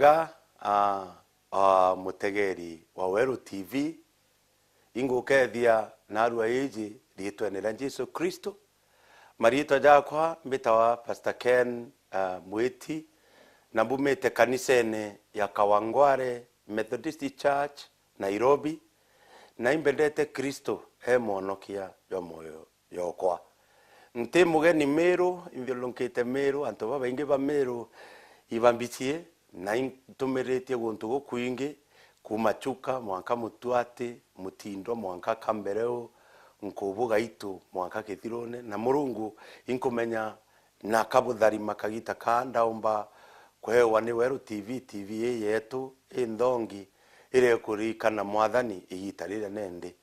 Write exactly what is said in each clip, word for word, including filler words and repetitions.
Ga, a, a, mutegeri wa Weru T V, ingukethia narua iji riitwene ria Jesu Kristo. Mariitwa jakwa mbitawa Pastor Ken, a, Mwiti, na mbumite kanisene ya Kawangware Methodist Church, Nairobi, na imbendete Kristo e mwonokia jwa moyo jokwa. Nti mugeni Miru, inthiurunkite Miru, antu babaingi ba Miru ibambicie, na intumiritie guntu gukwingi, kuuma Chuka mwanka Mutwati, Mutindwa mwanka Kambereu, Nkubu Gaitu mwanka Kithirune, na Murungu inkumenya na akabutharima kagita kaa ndaumba kwewa ni Weru T V, T V ii yetu inthongi iria ikuririkana Mwathani igita riria nendi.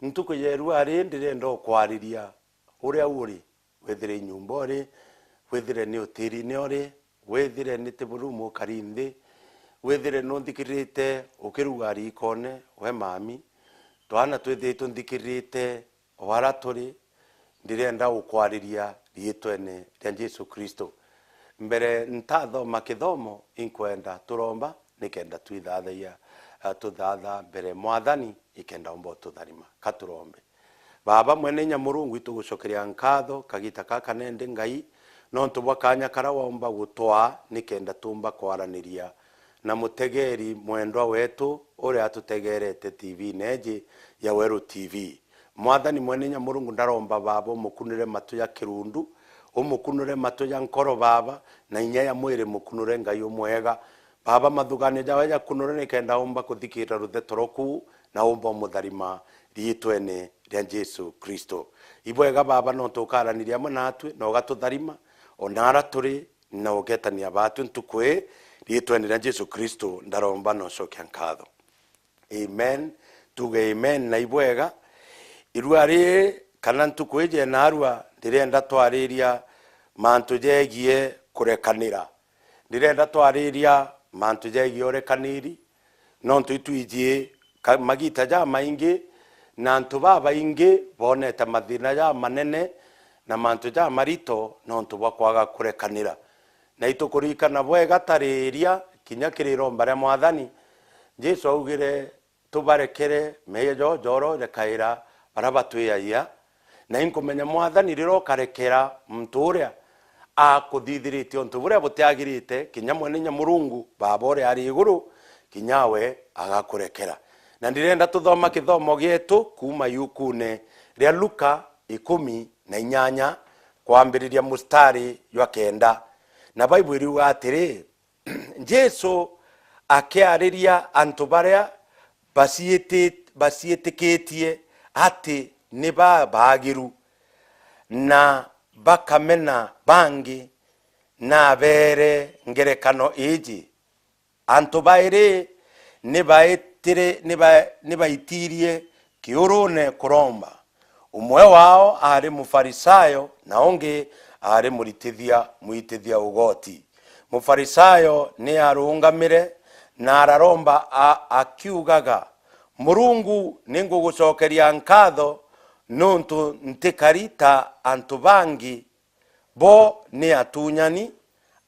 Ntuku ya irua ri ndirenda ukwariria uria uri, withire i nyumba uri, withire ni utirine uri, withire ni ti burumu ukari nthi, withire nunthikirite ukiruga riikone, we mami, twana twithire tunthikirite o ara turi, ndirenda gukwariria riitwene ria Jesu Kristo. Mbere ntathoma kithomo, inkwenda turomba nikenda twithathagia, a, tuthatha mbere Mwathani ikenda umba ututharima. Ka turombe. Baba mwene inya Murungu, itugucokeria nkatho kagita kaka nendi Ngai, nontu bwa kanya kara waumba gutwaa nikenda tumba kwaraniria na mutegeri mwendwa wetu uria atutegerete T V neji ya Weru T V. Mwathani mwene inya Murungu ndaromba Baba umukunire matu ja kirundu, umukunire matu ja nkoro Baba, na inya ya mwiri mukunire Ngai umwega. Baba, mathuganio jawe jakunure nikenda umba kuthikirira rutheto rwaku na umba umutharima riitwene ria Jesu Kristo. Ibwega Baba, nontu ukaraniria amwe natwi na ugatutharima, ona ara turi na ugetania batwi ntuku ii, riitwene ria Jesu Kristo ndaromba na ucokia nkatho. Amen. Tuge amen na ibwega. Irua riri kana ntuku iji ya narua, ndirenda twariria mantu jegie kurekanira. Ndirenda twariria mantu jegie urekaniri, nontu itwiji ka-, magita jamaingi na antu babaingi bonete mathina jamanene na mantu jamarito nontu bwa kwaga kurekanira. Na itukuririkana bwega tariria kinya kiri iromba ria Mwathani, Jesu augire, tubarekere meeyia joo joro jakaira baria batwiyagia. Na inkumenya, Mwathani, riria ukarekera muntu uria akuthithiritie untu buria butiagirite, kinya mwene inya Murungu, Baba uria ari iguru, kinya we agakurekera. Na ndirenda tuthoma kithomo gietu kuuma iukune ria Luka ikumi na inyanya, kwambiriria mustari jwa kenda. Na Bible iriuga atiri, Jesu akiariria antu baria baciiti-, baciitikitie ati ni babaagiru, na bakamena bangi, na abeere ngerekano iiji, antu bairi ni baitire-, ni ba-, ni baitirie kiurune kuromba. Umwe wao aari Mufarisayo, na ungi aari muritithia, mwitithia ugoti. Mufarisayo ni arungamire na araromba a-, akiugaga, Murungu, ni ngugucokeria nkatho nuntu ntikari ta antu bangi, bo ni atunyani,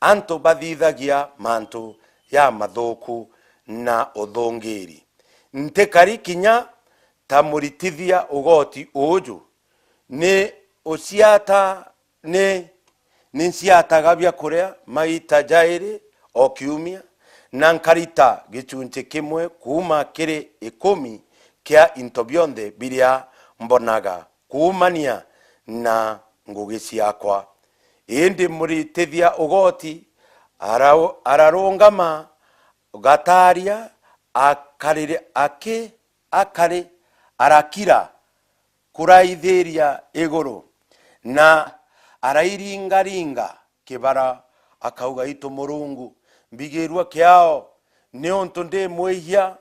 antu bathithagia mantu jamathuku na uthungiri. Ntikari kinya ta muritithia ugoti uju. Ni uciata, ni, ni nciataga biakuria maita jairi o kiumia, na nkarita gicunci kimwe kuuma kiri ikumi kia into bionthe biria mbonaga kuumania na ngugi ciakwa. Indi muritithia ugoti ara-, ararungama gataaria, akarire-, aki-, akari-, arakira kuraithiria iguru, na arairingaringa kibara, akauga, Itu Murungu, mbigirua kiao, niuntu ndi mwihia.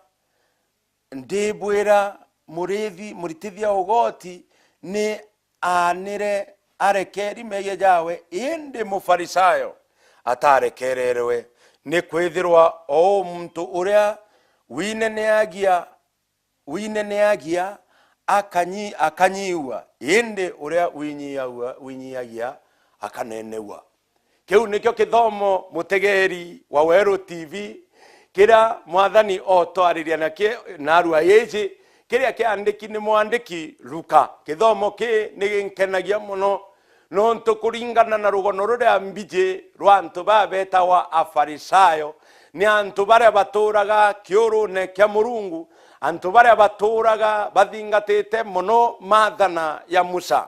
Ndibwira, murithi-, muritithia ugoti ni aanire arekeri meeyia jawe, indi Mufarisayo atarekererwe, nikwithirwa o uu muntu uria wineneagia, wineneagia akanyi-, akanyiua, indi uria winyiaua-, winyiagia akanenegua. Kiu nikio kithomo mutegeri wa Weru T V Kiria Mwathani otwariria nakio narua iji, kiria kiandiki ni mwandiki Luka. Kithomo kii ni ginkenagia mono, nontu kuringana na rugono ruria mbiji rwa antu baa betagwa Afarisayo, ni antu baria batuuraga kiuruune kia Murungu, antu baria batuuraga bathingatite mono maathana ya Musa,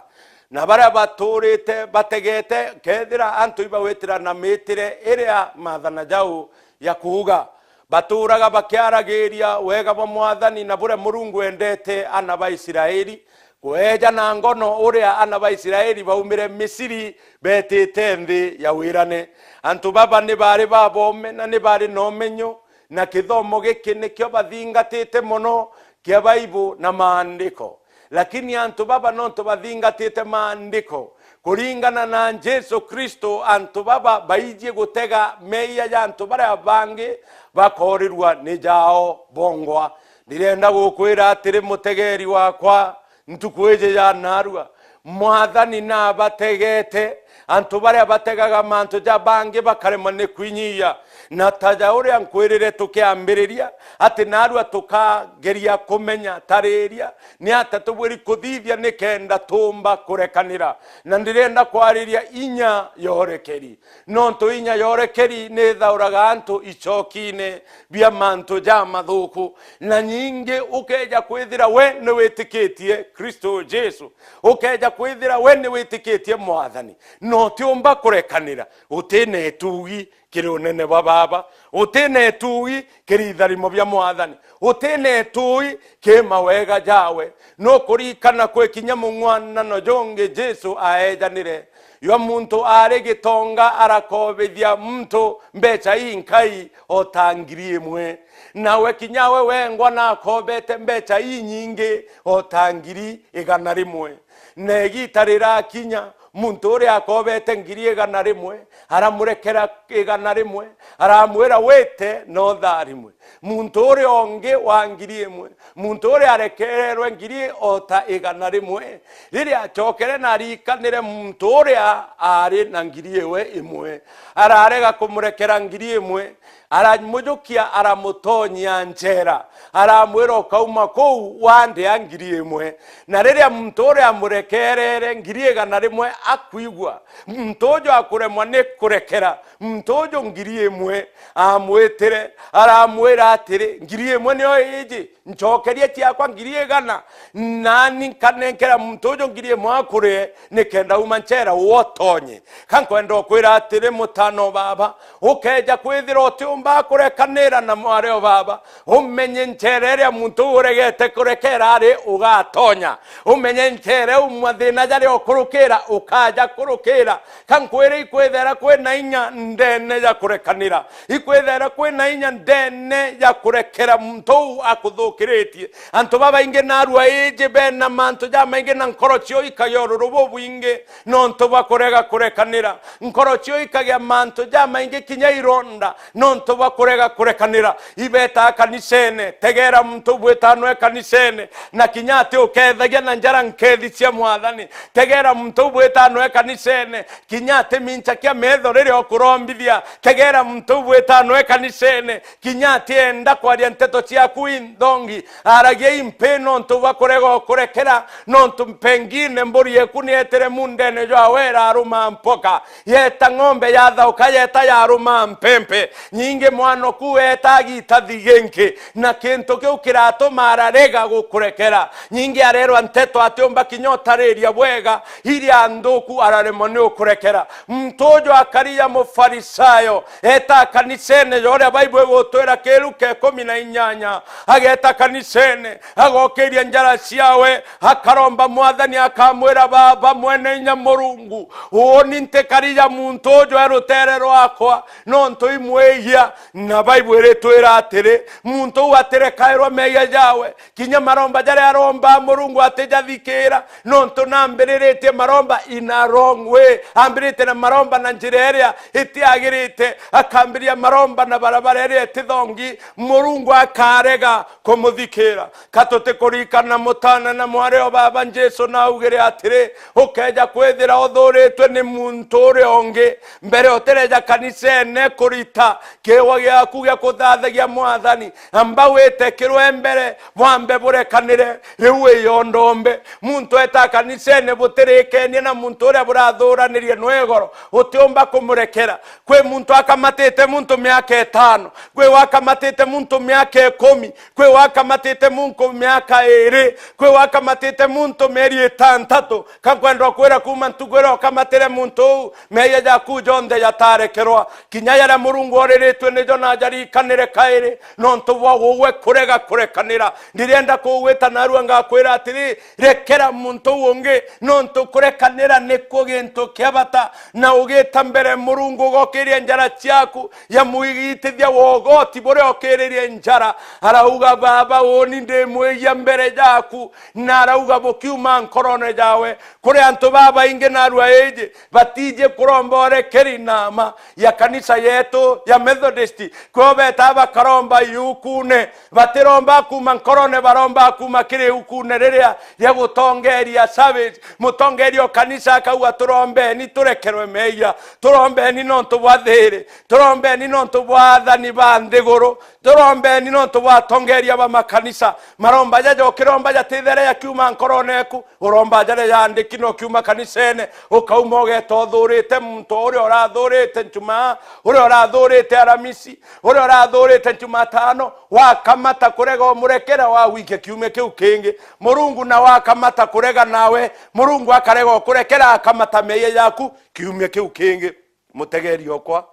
na baria batuurite bategete kethira antu ibagwitira na miitire iria maathana jau ya kuuga. Batuuraga bakiaragiria wega bwa Mwathani na buria Murungu endete ana ba Israeli, kweja na ngono uria ana ba Israeli baumire Misiri betite nthi ya wirane. Antu baba ni baari babome na ni baari na umenyo, na kithomo giki nikio bathingatite mono kia Baibu na Maandiko. Lakini antu baba nontu bathingatite Maandiko, kuringana na Jesu Kristo, antu baba baijie gutega meeyia ja antu baria bangi bakoorirua ni jao bongwa. Ndirenda gukwira atiri, mutegeeri wakwa, ntuku iji ya narua, Mwathani nabategete antu baria bategaga mantu ja bangi bakaremwa ni kwinyia. Na ta ja uria nkwirire tukiambiriria, ati narua tukageria kumenya tariria ni atia tubwiri kuthithia nikenda tuumba kurekanira. Na ndirenda kwariria inya ya urekeri, nontu inya ya urekeri ni ithauraga antu icokiine bia mantu jamathuku. Na nyingi ukeja kwithira we ni witikitie Kristo Jesu, ukeja kwithira we ni witikitie Mwathani, na utiumba kurekanira, utina itugi kiri unene bwa Baba, utina itugi kiri itharimo bia Mwathani, utina itugi kiri mawega jawe. Nukuririkana kwi kinya mung'wanano jungi Jesu aejanire, jwa muntu aari gitonga arakobithia muntu mbeca inkai o ta ngiri imwe. Nawe kinya we wengwa nakobete mbeca inyingi o ta ngiri igana rimwe. Na igiita rirakinya, muntu uria akobete ngiri igana rimwe, aramurekera igana rimwe, aramwira, "Wite na utharimwe." Muntu uria ungi wa ngiri imwe, muntu uria arekererwe ngiri o ta igana rimwe, riria acokere na arikanire muntu uria aari na ngiri iwe imwe, ararega kumurekera ngiri imwe, aramujukia, aramutonyia ncheera, aramwira, "Ukauma kuu, wandea ngiri imwe." Na riria muntu uria amurekerere ngiri igana rimwe akwigua, muntu uju akuremwa ni kurekera muntu uju ngiri imwe, amwitire, aramwira atiri, "Ngiri imwe niyo iiji, ncokerie ciakwa ngiri igana, nani nkanenkera muntu uju ngiri imwe akurie, nikenda uma ncheera utonye." Ka nkwenda ukwira atiri, mutano baba, ukeja kwithira utiumba kurekanira na mwari o baba, umenye ncheera iria muntu uu uregete kurekera ari ugatonya. Umenye ncheera iu mathina jaria ukurukira ukaja kurukira. Ka nkwire, ikwithira kwina inya ndene ya kurekanira, ikwithira kwina inya ndene ya kurekera muntu uu akuthukiritie. Antu babaingi narua iiji bena mantu jamaingi na nkoro ciao ikagia ururu bubwingi nontu bwa kurega kurekanira. Nkoro ciao ikagia mantu jamaingi kinya ironda nontu bwa kurega kurekanira. Ibeta kanisene, tegera muntu bwita nwe kanisene, na kinya ati ukethagia na njara nkethi cia Mwathani. Tegera muntu bwita nwe kanisene, kinya ati mincha kia metho riria ukurombithia. Tegera muntu bwita nwe kanisene, kinya ati enda kwaria nteto ciaku inthongi, aragia impi nontu bwa kurega ukurekera, nontu pengine mburi eku nietire mundene jwawe iraruma mpoka. Yeta ng'ombe yathauka, yeta yaruma mpempe. Nyingi mwana oku weta agita thiginki, na kintu kiu kiratuma ararega gukurekera. Nyingi arerwa nteto atiumba kinya utariria bwega, iria nthuku araremwa ni ukurekera. Muntu uju akari ja Mufarisayo, eta kanisene ja uria Bible igutwira ki Luka ikumi na inyanya, ageta kanisene, agokiria njara ciawe, akaromba Mwathani, akamwira, "Baba mwene inya Murungu, uuni ntikari ja muntu uju e rutere rwakwa, nontu imwigia." Na Bible iritwira atiri, muntu uu atirekairwa meeyia jawe, kinya maromba jaria aromba Murungu atijathikira, nontu nambiriritie maromba in a wrong way. Ambiritie na maromba na njira iria itiagirite, akambiria maromba na barabara iria itithongi, Murungu akarega kumuthikira. Ka tutikuririkana mutana na mwari o baba Jesu naugire atiri, ukeja kwithira uthuritwe ni muntu uria ungi, mbere utireja kanisene kurita ki-, kiwa giaku gia kuthathagia Mwathani, amba wite kirwe mbere, bwambe burekanire, riu wiyo ndombe. Muntu eta kanisene butirikenie na muntu uria burathuranirie nwe igoro, utiumba kumurekera. Kwi muntu akamatite muntu miaka itano, kwi wakamatite muntu miaka ikumi, kwi wakamatite muntu miaka iri, kwi wakamatite muntu mieri itantatu. Ka nkwenda kwira, kuuma ntuku iria ukamatire muntu uu, meeyia jaku jonthe jatarekerwa. Kinya jaria Murungu oriritue nijo najarikanire kairi, nontu bwa ugwe kurega kurekanira. Ndirienda kugwita narua ngakwira atiri, rekera muntu uu ungi, nontu kurekanira nikuo gintu kia bata. Na ugita mbere Murungu ugokiria njara ciaku, yamwigitithia wogoti buria okiririe njara. Arauga, "Baba, uuni ndi mwiya mbere jaku." Na arauga bukiuma nkorone jawe. Kuri antu babaingi narua iji batiji kuromba urekeri nama ya kanisa yetu ya Methodist. Kwo beta bakaromba iukune, batiromba kuuma nkorone, baromba kuuma kiri iukune riria ria gutongeria service. Mutongeria o kanisa akauga, "Turombeni turekerwe meeyia, turombeni nontu bwa thiri, turombeni nontu bwa athani ba nthiguru, turombeni nontu bwa atongeria ba makanisa." Maromba jaja ukiromba jatithere jakiuma nkorone eku, uromba jaria jaandiki no kiuma kanisene, ukauma ugeta uthurite muntu uria urathurite Njumaa, uria urathurite Aramisi, uria urathurite Njumatano, wakamata kurega umurekera, wagwikia kiumia kiu kingi. Murungu na wakamata kurega nawe, Murungu akarega ukurekera, akamata meeyia jaku kiumia kiu kingi. Mutegeri okwa,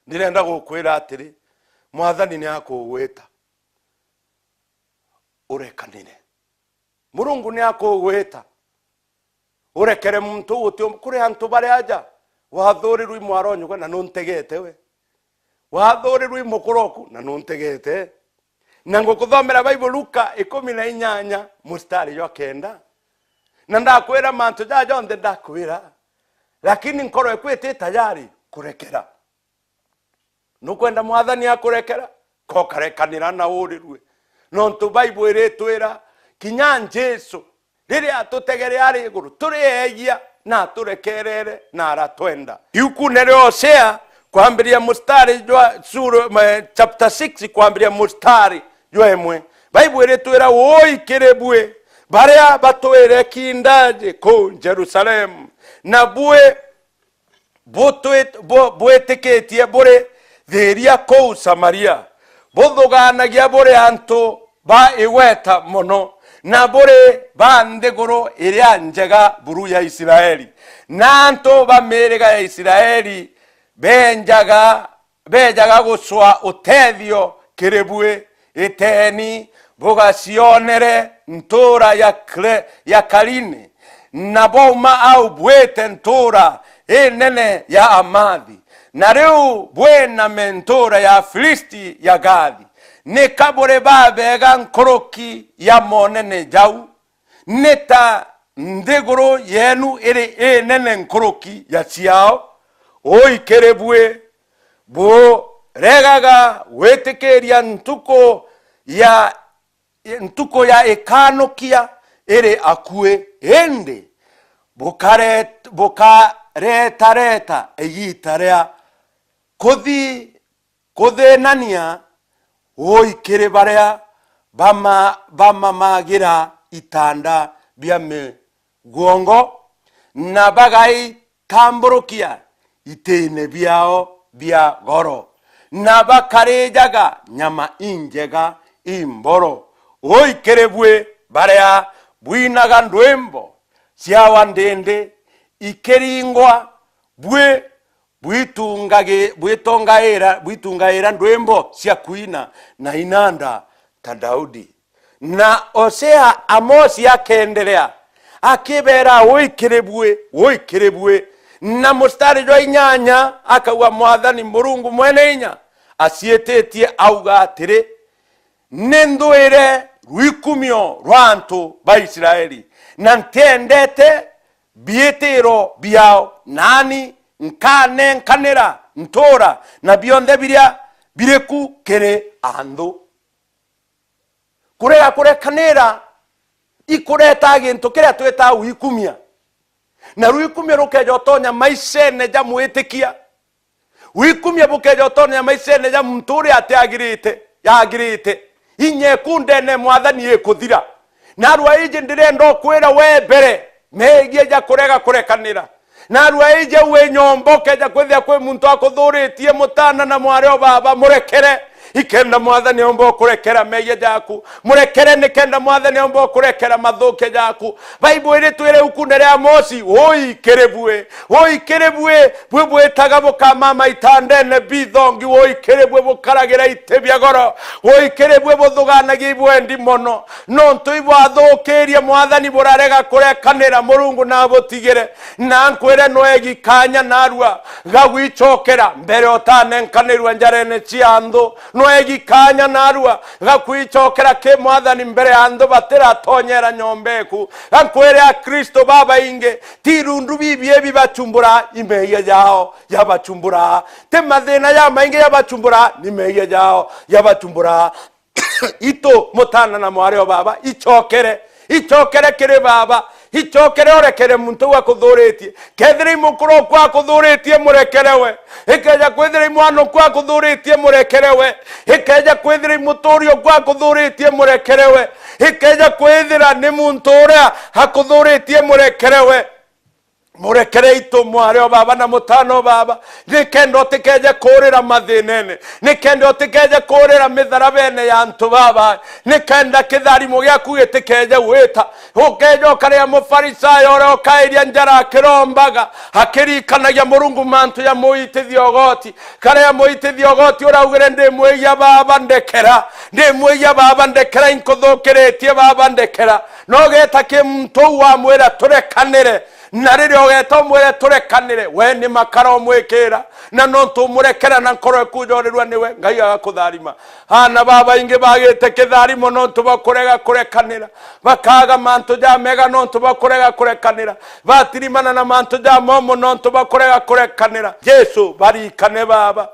ndirenda gukwira atiri, Mwathani ni akugwita urekanire. Murungu ni akugwita urekere muntu uu uti-, kuri antu bari aja, wathurirwe i mwaronyugwe na nuntegete we. Wathurirwe i mukuroku na nuntegete. Na ngukuthomera Bible Luka ikumi na inyanya mustari jwa kenda. Na ndakwira mantu jaja jonthe ndakwira, lakini nkoro eku iti tayari kurekera. Nukwenda Mwathani akurekera? Ka ukarekanira na urirue. Nontu Bible iritwira, kinya Jesu, riria atutegere ari iguru, turi eeyia, na aturekerere, na aratwenda. Iukune ria Hosea, kwambiria mustari jwa sura, ma-, chapter six, kwambiria mustari jwa imwe. Bible iritwira, "Woi kiri bui, baria batwire kindaji kuu Jerusalemu, na bui butwi-, bu-, bwitikitie buri thiiria kuu Samaria, buthugaanagia buri antu ba igweta mono, na buri ba nthiguru iria njega buru ya Isiraeli. Na antu ba miiriga ya Isiraeli benjaga, bejaga gucwa utethio kiri bui. Iteni bugacionere ntuura ya Kre-, ya Karini, na bwauma au bwite ntuura inene ya Amathi, na riu bwiname ntuura ya Filisti ya Gathi. Nika buri babega nkuruki ya monene jau? Ni ta nthiguru yeenu iri inene nkuruki ya ciao? Ui kiri bui, buregaga gwitikiria ntuku ya, ntuku ya ikanukia iri akui, indi bukare-, bukaretareta igiita ria kuthi-, kuthinania ui kiri baria bama-, bamamagira itanda bia miguongo, na bagaitamburukia itiine biao bia goro, na bakarijaga nyama injega imboro. Ui kiri bui baria bwinaga ndwimbo cia wandindi ikiringwa, bui bwitungagi-, bwitongaira, bwitungaira ndwimbo cia kwina na inanda ta Daudi. Na Hosea Amosi akeenderea, akibeera, "Ui kiri bui, ui kiri bui." Na mustari jwa inyanya akauga, "Mwathani Murungu Mwene Inya aciititie auga atiri, ni nthwire rwikumio rwa antu ba Isiraeli, na ntiendete biitiro biao, naani nkanenkanira ntuura na bionthe biria biri ku kiri anthu." Kurega kurekanira ikureta gintu kiria twita wikumia, na rwikumia rukeja utonya maicene ja mwitikia. Wikumia bukeja utonya maicene ja muntu uria atiagirite, yagirite. Inya iku ndene Mwathani ikuthira. Narua iji ndirenda ukwira we mbere, megie ja kurega kurekanira. Narua iji wi nyomba ukeja kwithia kwi muntu akuthuritie, mutana na mwari o baba, murekere. Ikenda Mwathani omba ukurekera megia jaku. Murekere nikenda Mwathani omba ukurekera mathukia jaku. Bible iritwire ukune ria Amosi, ui kiri bui, ui kiri bui, bwi bwitaga bukamama itandene bithongi, ui kiri bui bukaragira iti bia goro, ui kiri bui buthuganagia ibwendi mono. Nontu ibwathukirie Mwathani burarega kurekanira, Murungu nabutigire. Na nkwire nwegi kanya narua gagwicokera mbere utanenkanirua njarene cia nthu. Nwegi kanya narua gakwicokera ki Mwathani mbere ya nthu batiratonyera nyomba eku. Gankwire Akristo babaingi ti irundu bibi ibi bachumbura imegia jao jabachumbura. Ti mathina jamaingi jabachumbura, ni megia jao jabachumbura. Itu, mutana na mwari o baba, icokere, icokere kiri baba, icokere urekere muntu uu akuthuritie. Kethira i mukuru oku akuthuritie, murekere we. Ikeja kwithira i mwana oku akuthuritie, murekere we. Ikeja kwithira i muturi oku akuthuritie, murekere we. Ikeja kwithira ni muntu uria akuthuritie, murekere we. Murekere itu mwari o baba na mutana o baba, nikenda utikeje kurira mathinene, nikenda utikeje kurira mitharabene ya antu baba, nikenda kitharimo giaku gitikeje gwita. Ukeja ukaria Mufarisayo uria ukairia njara akirombaga, akirikanagia Murungu mantu ja muitithia ugoti, karia muitithia ugoti uraugire, ndi mwigia baba ndekera, ndi mwigia baba ndekera, inkuthukiritie baba ndekera. No ugeta ki muntu uu wamwira turekanire, na riria ugeta umwire turekanire, we ni makara umwikira, na nontu umurekera na nkoro ikujorirua niwe, Ngai agakutharima. Aana babaingi bagite kitharimo nontu bwa kurega kurekanira, bakaga mantu jamega nontu bwa kurega kurekanira, batirimana na mantu jamomo nontu bwa kurega kurekanira. Jesu, barikane baba.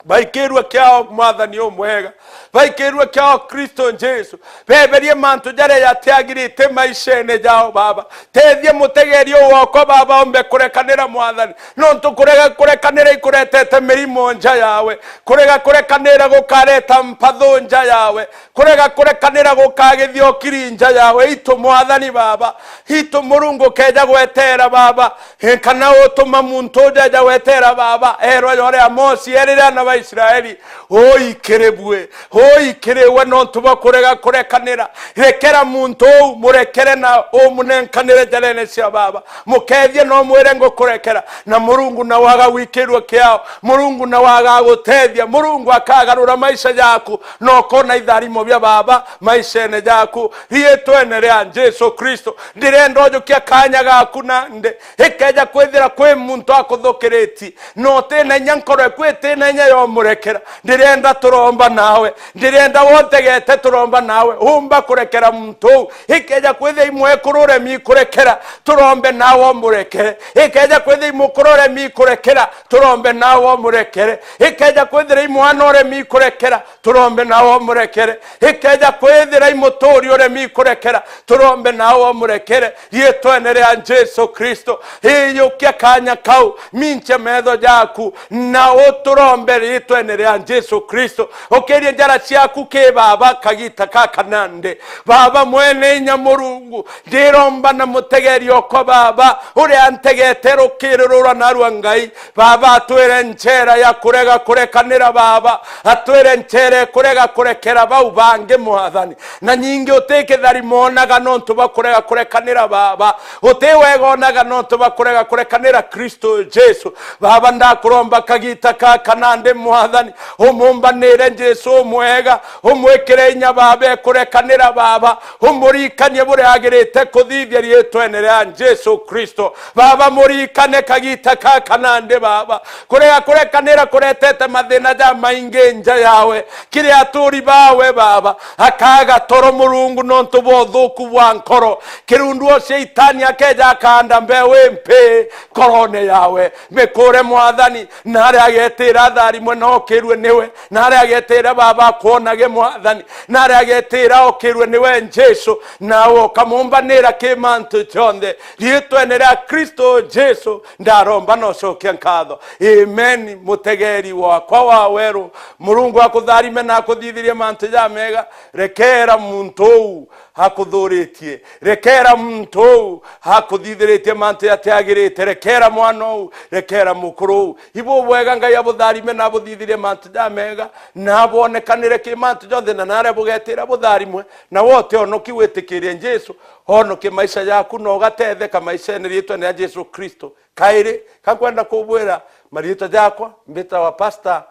Baikirue kiao Mwathani umwega, baikirue kiao Kristo Jesu. Beberie mantu jaria jatiagirite maishene jao baba. Tethia mutegeri uu wokwa baba ombe kurekanira Mwathani, nontu kurega kurekanira ikuretete mirimo nja yawe. Kurega kurekanira gukareta mpathu nja yawe. Kurega kurekanira gukagithia ukiri nja yawe. Itu Mwathani baba, itu Murungu keja gwetera baba, e, kana utuma muntu uja aja gwetera baba, erwa jore Amosi erire ana ba Israeli, ui kiri bue, ui kiri we nontu bwa kurega kurekanira. Rekera muntu uu, murekere na umunenkanire njarene cia baba. Mukethie na umwire ngukurekera, na Murungu nawe agagwikirua kiao, Murungu nawe agagutethia, Murungu akagarura maisha jaku, na ukona itharimo bia baba maishene jaku. Riitwene ria Jesu Kristo, ndirenda ujukia kanya gaku nandi. Ikeja kwithira kwi muntu akuthukiritie, na uti na inya, nkoro eku iti na inya yomurekera, ndirenda turomba nawe. Ndirenda wontegete turomba nawe, umba kurekera muntu uu. Ikeja kwithira i mwekuru uremi kurekera, turombe nawe umurekere. Ikeja kwithira i mukuru uremi kurekera, turombe nawe umurekere. Ikeja kwithira i mwana uremi kurekera, turombe nawe umurekere. Ikeja kwithira i muturi uremi kurekera, turombe nawe umurekere. Riitwene ria Jesu Kristo, iyukia kanya kau, minche metho jaku, na uturombe riitwene ria Jesu Kristo. Ukirie njara ciaku ki baba kagita kaka nandi. Baba mwene inya Murungu, ndiromba na mutegeri okwa baba, uria antegete rukiri rura narua Ngai, baba atwire nchera ya kurega kurekanira baba, atwire nchera ya kurega kurekera bau bangi Mwathani. Na nyingi uti kitharimo onaga nontu bwa kurega kurekanira baba, uti wega onaga nontu bwa kurega kurekanira Kristo Jesu. Baba ndakuromba kagita kaka nandi Mwathani, umumbanire Jesu umwega, umwikire inya baba ekurekanira baba, umuririkanie buria agirite kuthithia riitwene ria Jesu Kristo. Baba, muririkane kagita kaka nandi, Baba. Kurega kurekanira kuretete mathina jamaingi nja yawe. Kiri aturi bawe, Baba, akaga toro, Murungu, nontu bwa uthuku bwa nkoro. Kirundu o Shaitani akeja akanda mbeu impi nkorone yawe. Mikure, Mwathani, na aria agetira atharimo na okirue niwe, na aria agetira Baba akwonage Mwathani, na aria agetira okirue niwe Jesu, nawe ukamumbanira ki mantu jonthe. Riitwene ria Kristo Jesu ndaromba na ucokia nkatho. Amen. Mutegeri wakwa wa weru, Murungu akutharime na akuthithirie mantu jamega. Rekera muntu uu akuthuritie. Rekera muntu uu akuthithiritie mantu jatiagirite. Rekera mwana uu, rekera mukuru uu. Ibubwega Ngai abutharime na abuthithirie mantu jamega, na abwonekanire ki mantu jonthe, na naria bugetira butharimwe, na we utionoki witikirie Jesu, onokie maisha jaku na ugatetheka maishene riitwene ria Jesu Kristo. Kairi, ka nkwenda kubwira mariitwa jakwa, mbitawa Pastor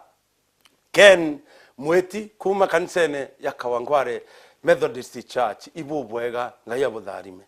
Ken Mwiti, kuuma kanisene ya Kawangware Methodist Church. Ibubwega, Ngai abutharime.